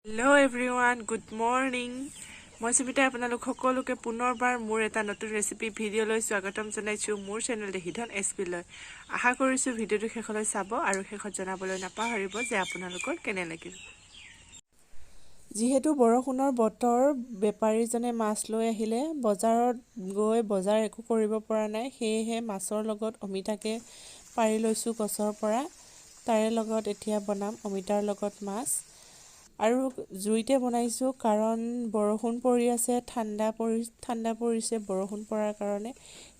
Hello everyone, good morning. মই সুমিতাই আপোনালোক সকলোকে পুনৰবাৰ মোৰ এটা নতুন ৰেচিপি ভিডিঅ'লৈ স্বাগতম জনাইছোঁ মোৰ চেনেল দেহিধন এছ পিলৈ। আশা কৰিছোঁ ভিডিঅ'টো শেষলৈ চাব আৰু শেষত জনাবলৈ নাপাহৰিব যে আপোনালোকৰ কেনে লাগিল। যিহেতু বৰষুণৰ বতৰ, বেপাৰীজনে মাছ লৈ আহিলে। বজাৰত গৈ বজাৰ একো কৰিব পৰা নাই, সেয়েহে মাছৰ লগত অমিতাকে পাৰি লৈছোঁ গছৰ পৰা। তাৰে লগত এতিয়া বনাম অমিতাৰ লগত মাছ। আৰু জুইতে বনাইছোঁ, কাৰণ বৰষুণ পৰি আছে, ঠাণ্ডা পৰিছে বৰষুণ পৰাৰ কাৰণে।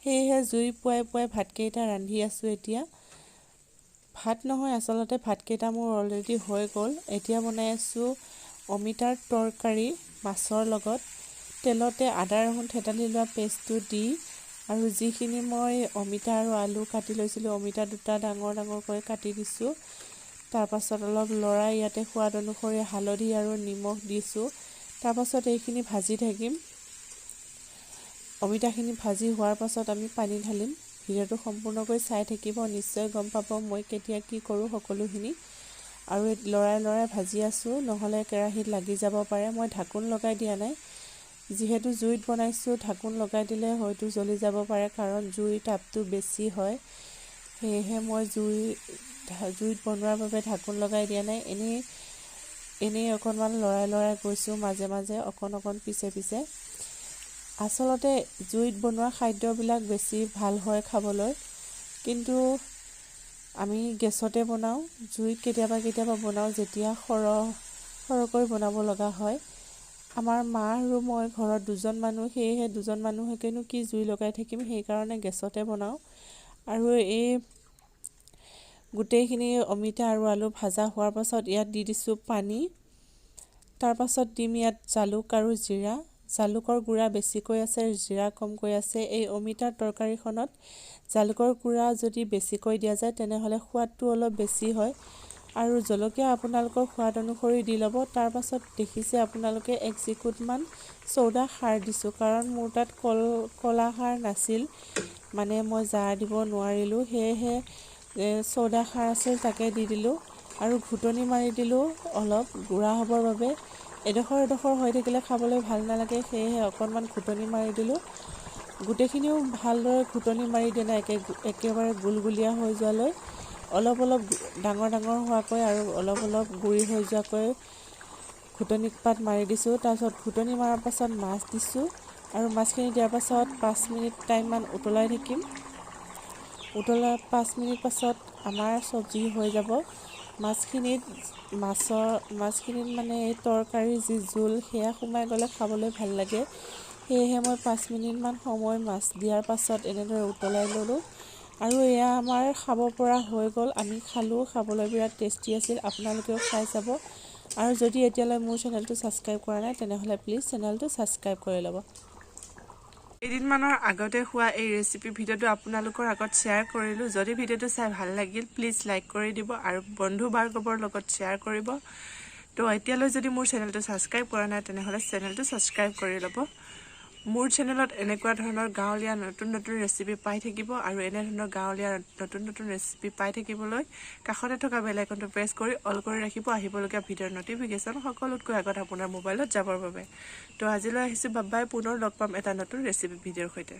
সেয়েহে জুই পুৱাই পুৱাই ভাতকেইটা ৰান্ধি আছোঁ এতিয়া। ভাত নহয়, আচলতে ভাতকেইটা মোৰ অলৰেডি হৈ গ'ল। এতিয়া বনাই আছোঁ অমিতাৰ তৰকাৰী মাছৰ লগত। তেলতে আদা ৰহুন থেতালি লোৱা পেষ্টটো দি আৰু যিখিনি মই অমিতা আৰু আলু কাটি লৈছিলোঁ, অমিতা দুটা ডাঙৰ ডাঙৰকৈ কাটি দিছোঁ। তাৰপাছত অলপ লৰাই ইয়াতে সোৱাদ অনুসৰি হালধি আৰু নিমখ দিছোঁ। তাৰপাছত এইখিনি ভাজি থাকিম। অমিতাখিনি ভাজি হোৱাৰ পাছত আমি পানী ঢালিম। ভিডিঅ'টো সম্পূৰ্ণকৈ চাই থাকিব, নিশ্চয় গম পাব মই কেতিয়া কি কৰোঁ সকলোখিনি। আৰু লৰাই লৰাই ভাজি আছোঁ, নহ'লে কেৰাহীত লাগি যাব পাৰে। মই ঢাকোন লগাই দিয়া নাই, যিহেতু জুইত বনাইছোঁ। ঢাকোন লগাই দিলে হয়তো জ্বলি যাব পাৰে, কাৰণ জুইৰ তাপটো বেছি হয়। সেয়েহে মই জুইত বনোৱাৰ বাবে ঢাকোন লগাই দিয়া নাই। এনেই এনেই অকণমান লৰাই লৰাই গৈছোঁ, মাজে মাজে অকণ অকণ পিছে পিছে। আচলতে জুইত বনোৱা খাদ্যবিলাক বেছি ভাল হয় খাবলৈ, কিন্তু আমি গেছতে বনাওঁ। জুইত কেতিয়াবা কেতিয়াবা বনাওঁ, যেতিয়া সৰহকৈ বনাব লগা হয়। আমাৰ মা আৰু মই ঘৰত দুজন মানুহ, সেয়েহে দুজন মানুহকেনো কি জুই লগাই থাকিম, সেইকাৰণে গেছতে বনাওঁ। আৰু এই গোটেইখিনি অমিতা আৰু আলু ভাজা হোৱাৰ পাছত ইয়াত দি দিছোঁ পানী। তাৰপাছত দিম ইয়াত জালুক আৰু জিৰা। জালুকৰ গুড়া বেছিকৈ আছে, জিৰা কমকৈ আছে। এই অমিতাৰ তৰকাৰীখনত জালুকৰ গুড়া যদি বেছিকৈ দিয়া যায়, তেনেহ'লে সোৱাদটো অলপ বেছি হয়। আৰু জলকীয়া আপোনালোকৰ সোৱাদ অনুসৰি দি ল'ব। তাৰপাছত দেখিছে আপোনালোকে এক চিকুটমান চৌদা খাৰ দিছোঁ, কাৰণ মোৰ তাত কলা খাৰ নাছিল, মানে মই জাৰ দিব নোৱাৰিলোঁ। সেয়েহে চৌদা খাৰ আছিল, তাকে দি দিলোঁ আৰু ঘুটনি মাৰি দিলোঁ অলপ গুড়া হ'বৰ বাবে। এডোখৰ এডোখৰ হৈ থাকিলে খাবলৈ ভাল নালাগে, সেয়েহে অকণমান ঘুটনি মাৰি দিলোঁ। গোটেইখিনিও ভালদৰে ঘুটনি মাৰি দিয়া নাই একেবাৰে গুলগুলীয়া হৈ যোৱালৈ, অলপ অলপ ডাঙৰ ডাঙৰ হোৱাকৈ আৰু অলপ অলপ গুড়ি হৈ যোৱাকৈ ঘুটনি পাত মাৰি দিছোঁ। তাৰপিছত ঘুটনি মৰাৰ পাছত মাছ দিছোঁ আৰু মাছখিনি দিয়াৰ পাছত 5 মিনিট টাইমমান উতলাই থাকিম। উতলাৰ 5 মিনিট পাছত আমাৰ চব্জি হৈ যাব। মাছখিনিত মানে এই তৰকাৰীৰ যি জোল, সেয়া সোমাই গ'লে খাবলৈ ভাল লাগে। সেয়েহে মই 5 মিনিটমান সময় মাছ দিয়াৰ পাছত এনেদৰে উতলাই ল'লোঁ আৰু এয়া আমাৰ খাব পৰা হৈ গ'ল। আমি খালোঁ, খাবলৈ বিৰাট টেষ্টি আছিল। আপোনালোকেও খাই চাব। আৰু যদি এতিয়ালৈ মোৰ চেনেলটো ছাবস্ক্ৰাইব কৰা নাই, তেনেহ'লে প্লিজ চেনেলটো ছাবস্ক্ৰাইব কৰি ল'ব। কেইদিনমানৰ আগতে হোৱা এই ৰেচিপি ভিডিঅ'টো আপোনালোকৰ আগত শ্বেয়াৰ কৰিলোঁ। যদি ভিডিঅ'টো চাই ভাল লাগিল, প্লিজ লাইক কৰি দিব আৰু বন্ধু বান্ধৱৰ লগত শ্বেয়াৰ কৰিব। তো এতিয়ালৈ যদি মোৰ চেনেলটো ছাবস্ক্ৰাইব কৰা নাই, তেনেহ'লে চেনেলটো ছাবস্ক্ৰাইব কৰি ল'ব। মোৰ চেনেলত এনেকুৱা ধৰণৰ গাঁৱলীয়া নতুন নতুন ৰেচিপি পাই থাকিব। আৰু এনেধৰণৰ গাঁৱলীয়া নতুন নতুন ৰেচিপি পাই থাকিবলৈ কাষতে থকা বেল আইকনটো প্ৰেছ কৰি অল কৰি ৰাখিব, আহিবলগীয়া ভিডিঅ'ৰ ন'টিফিকেশ্যন সকলোতকৈ আগত আপোনাৰ মোবাইলত যাবৰ বাবে। তো আজিলৈ আহিছোঁ, বাই। পুনৰ লগ পাম এটা নতুন ৰেচিপি ভিডিঅ'ৰ সৈতে।